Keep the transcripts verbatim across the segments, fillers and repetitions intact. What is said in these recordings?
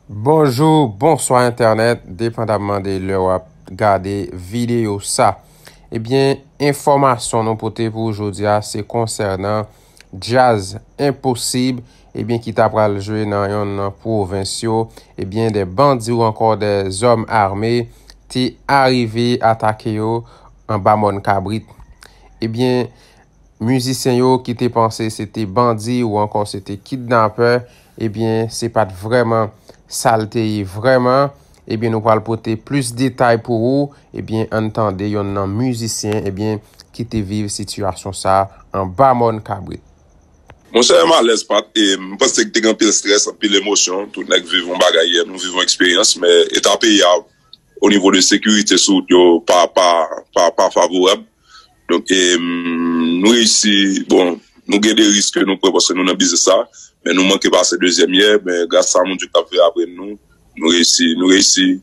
Bonjou, bonswa entènèt, depandamman de lè w ap gade videyo sa. Ebyen, enfòmasyon nou pote pou jodi a se konsènan Djaz Enposib, ebyen, ki ta pral jwe nan yonn nan pwovens yo, ebyen, de bandi ou ankò de zòm ame te arive atake yo anba Mòn Kabrit. Ebyen, mizisyen yo ki te panse se te bandi ou ankò se te kidnapè, ebyen, se pa t vrèman sa l te ye vrèman. Ebyen, nou pral pote plis detay pou ou. Ebyen, ann tande yonn nan mizisyen, ebyen, ki te viv sitiyasyon sa anba Mòn Kabrit. Monchè, m alèz, Pat, e m panse ke te gen anpil strès, anpil emosyon. Tout nèg viv yon bagay yè, nou viv yon eksperyans, men eta peyi a, o nivo de sekirite sou wout yo, pa, pa, pa, pa favorab. Donk, e, m, nou reyisi, bon, nou gen de risk ke nou pran paske nou nan biznis sa, men nou manke pase dezyèm yè, men gras a Bondye k t ap veye apre nou, nou reyisi, nou reyisi,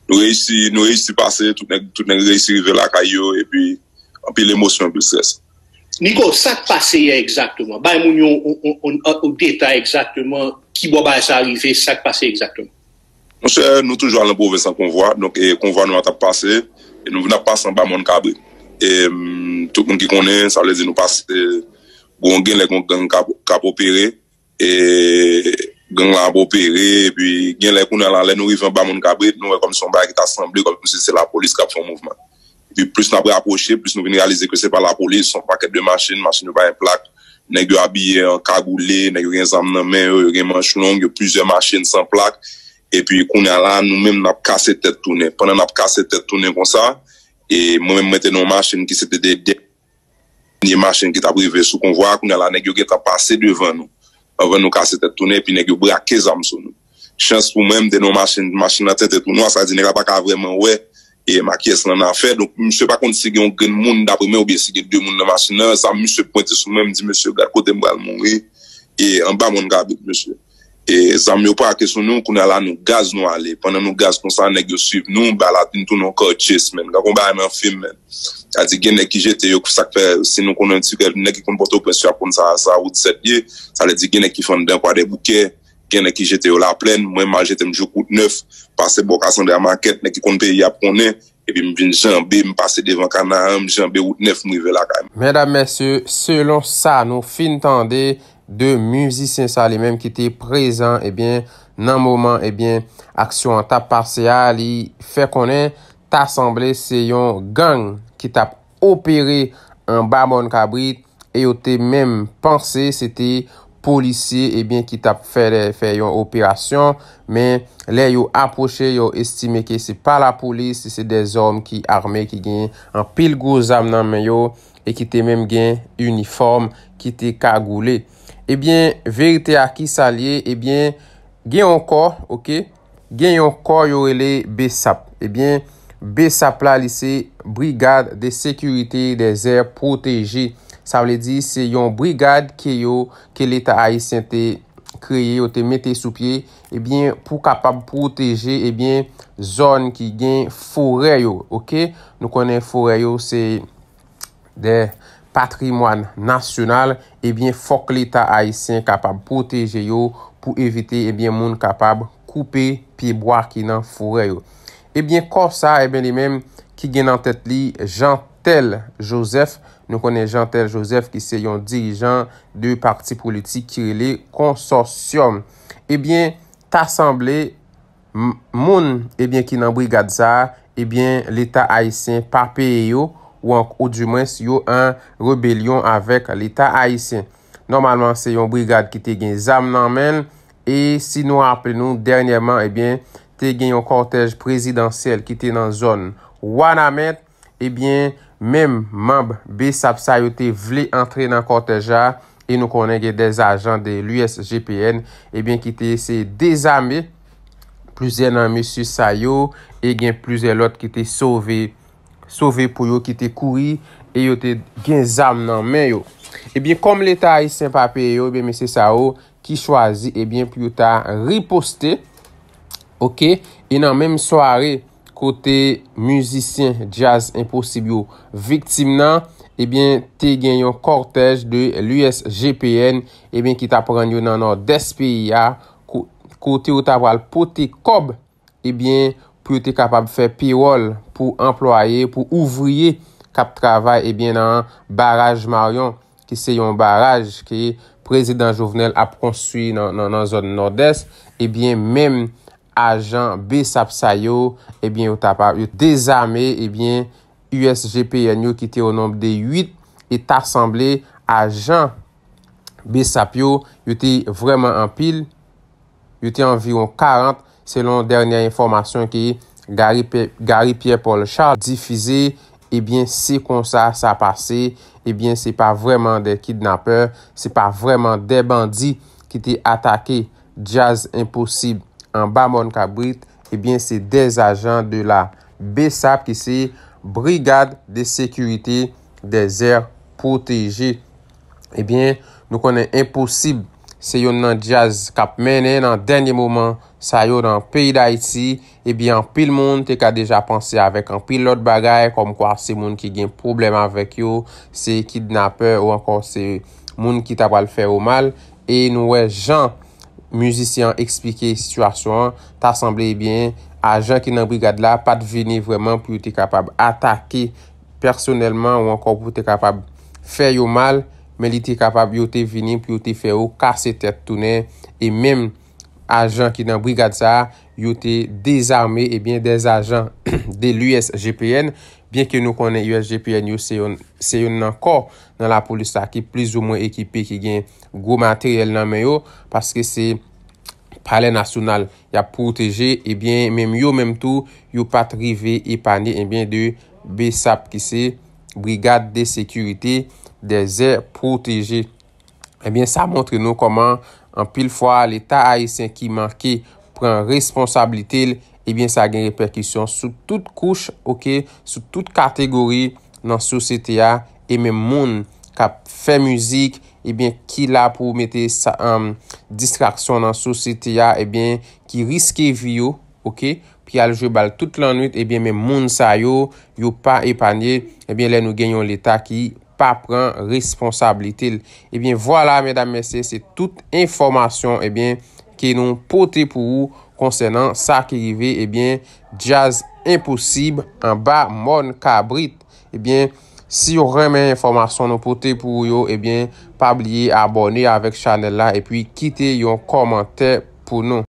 nou reyisi, nou reyisi pase, tout nèg, tout nèg reyisi rive lakay yo, epi anpil emosyon, anpil strès. Nico, sa k pase yè egzakteman? Bay moun yo yon, yon, yon, yon detay egzakteman ki bò bagay sa rive, sa k pase egzakteman? Monchè, nou toujou al nan pwovens an konvwa, donk e konvwa nou an t ap pase, e nou vin ap pase anba Mòn Kabrit. E m, tout moun ki konnen, sa vle di nou pase, bon, gen lè gon gang k ap, k ap opere, e gang lan ap opere, epi gen lè kounye a la, lè nou rive anba Mòn Kabrit, nou wè kòmsi yon bagay ki ta sanble kòmsi se lapolis k ap fè yon mouvman. Epi plis n ap rapwoche, plis nou vin reyalize ke se pa lapolis, se yon pakèt de machin, machin yo pa gen plak, nèg yo abiye an kagoule, nèg yo gen zam nan men yo, yo gen manch long, yo plizyè machin san plak, epi kounye a la, nou menm n ap kase tèt tounen. Pandan n ap kase tèt tounen konsa, e mwen menm mwen te nan yon machin ki se te de, de dènye machin ki t ap rive sou konvwa a, kounye a la nèg yo gentan pase devan nou. Anvan nou kase tèt tounen, epi nèg yo brake zam sou nou. Chans pou mwen, m te nan yon machin, machin nan tenten tou nwa, sa di nèg la pa ka vrèman wè e ma kiyès l annafè. Donk, misye pa konn si gen yon grenn moun dapre mwen oubyen si gen de moun nan machin nan. Zam misye pwente sou mwen, m di, "Mesye, gad kote m pral mouri." E anba Mòn Kabrit, mesye. E zam yo brake sou nou, kounye a la nou gaz nou ale. Pandan nou gaz konsa, nèg yo swiv nou, ba la vin tounen yon car chase, man. Gad yon bagay nan fim, man. Sa di gen nèg ki jete yo, sa k fè, si nou konnen ti kè, nèg ki konn Pòtoprens yo ap konn sa, sa wout sèt ye. Sa vle di gen nèg ki fè anndan Kwadèboukè, gen nèg ki jete yo Laplèn, mwen m al jete m jouk wout nèf, pase bò Kasandra Makèt, nèg ki konn peyi a ap konnen, epi m vin janbe, m pase devan Kanaran, m janbe wout nèf, m rive lakay mwen. Medam, mesye, selon sa nou fin tande de mizisyen sa li menm ki te prezan, ebyen, nan moman, ebyen, aksyon an t ap pase a, li fè konnen ta sanble se yon gang ki t ap opere anba Mòn Kabrit, e yo te menm panse se te polisye, ebyen, ki t ap fè, fè yon operasyon, men lè yo apwoche, yo estime ke se pa lapolis, se de zòm ki ame, ki gen anpil gwo zam nan men yo, e ki te menm gen inifòm ki te kagoule. Ebyen, verite a ki sa l ye? Ebyen, gen yon kò, oke? Gen yon kò yo rele BSAP. Ebyen, BSAP la, li se Brigade de Sécurité des Aires Protégées. Sa vle di, se yon brigad ke yo, ke Leta ayisyen te kreye, yo te mete sou pye, ebyen, pou kapab pwoteje, ebyen, zòn ki gen forè yo, oke? Nou konnen forè yo, se de patrimwàn nasyonal, ebyen, fòk Leta ayisyen kapab pwoteje yo pou evite, ebyen, moun kapab koupe pyebwa ki nan forè yo. Ebyen, kò sa, ebyen, li menm ki gen nan tèt li Jeantel Joseph. Nou konnen Jeantel Joseph ki se yon dirijan de pati politik ki rele Konsòsyòm. Ebyen, ta sanble m-, moun, ebyen, ki nan brigad sa a, ebyen, Leta ayisyen pa peye yo, ou an, oudimwens, yo an rebelyon avèk Leta ayisyen. Nòmalman, se yon brigad ki te gen zam nan men l, e si nou raple nou, dènyèman, ebyen, te gen yon kòtèj prezidansyèl ki te nan zòn Wanament, ebyen, menm manm BSAP sa yo te vle antre nan kòtèj la, e nou konnen gen de ajan de l'U S G P N, ebyen, ki te eseye dezame plizyè nan mesye sa yo, e gen plizyè lòt ki te sove, sove po yo, ki te kouri, e yo te gen zam nan men yo. Ebyen, kòm Leta ayisyen pa peye yo, ebyen, mesye sa yo ki chwazi, ebyen, pou yo ta riposte, oke? E nan menm sware, kote mizisyen Djaz Enposib yo viktim nan, ebyen, te gen yon kòtèj de l'U S G P N, ebyen, ki t ap rann yo nan nòdès peyi a, ko-, kote yo ta pral pote kòb, ebyen, pou yo te kapab fè pewòl pou anplwaye, pou ouvriye k ap travay, ebyen, nan baraj Maryon, ki se yon baraj ke prezidan Jovenel ap konstwi nan, nan, nan zòn Nòdès, ebyen, menm ajan BSAP sa yo, ebyen, yo ta pa, yo dezame, ebyen, U S G P N yo ki te o nonb de uit, e ta sanble ajan BSAP yo, yo te vrèman anpil, yo te anviwon karant, selon dènyè enfòmasyon ke Gary Pe-, Gary Pierre Paul Charles difize, ebyen, se konsa sa pase, ebyen, se pa vrèman de kidnapè, se pa vrèman de bandi ki te atake Djaz Enposib anba Mòn Kabrit, ebyen, se de ajan de la BSAP ki se Brigade de Sécurité des Aires Protégées. Ebyen, nou konnen Enposib se youn nan djaz k ap mennen nan dènye moman sa yo nan peyi Dayiti. Ebyen, anpil moun te ka deja panse avèk anpil lòt bagay, kòmkwa se moun ki gen pwoblèm avèk yo, se kidnapè ou ankò se moun ki ta pral fè yo mal. E nou wè jan mizisyen an eksplike sitiyasyon an, ta sanble, ebyen, ajan ki nan brigad la pa t vini vrèman pou yo te kapab atake pèsonèlman ou ankò pou te kapab fè yo mal, men li te kapab, yo te vini pou yo te fè yo kase tèt tounen, e menm ajan ki nan brigad sa a, yo te dezame, ebyen, de ajan de l'U S G P N, byen ke nou konnen U S G P N yo se youn, se youn nan kò nan lapolis la ki plizoumwen ekipe, ki gen gwo materyèl nan men yo, paske se Palè Nasyonal y ap pwoteje, ebyen, menm yo menm tou, yo pa t rive epanye, ebyen, de BSAP ki se Brigade de Sécurité des Aires Protégées. Ebyen, sa montre nou kòman anpil fwa Leta ayisyen ki manke pran responsablite l, ebyen, sa gen repèkisyon sou tout kouch, oke, sou tout kategori nan sosyete a, e menm moun k ap fè mizik, ebyen, ki la pou mete sa, um, distraksyon nan sosyete a, ebyen, ki riske vi yo, oke, ki al jwe bal tout lannwit, ebyen, menm moun sa yo, yo pa epanye, ebyen, lè nou gen yon Leta ki pa pran responsablite l. Ebyen, vwala, medam, mesye, se tout enfòmasyon, ebyen, ke nou pote pou ou konsènan sa ki rive, ebyen, Djaz Enposib anba Mòn Kabrit. Ebyen, si w renmen enfòmasyon nou pote pou ou yo, ebyen, pa bliye abòne avèk chanèl la epi kite yon kòmantè pou nou.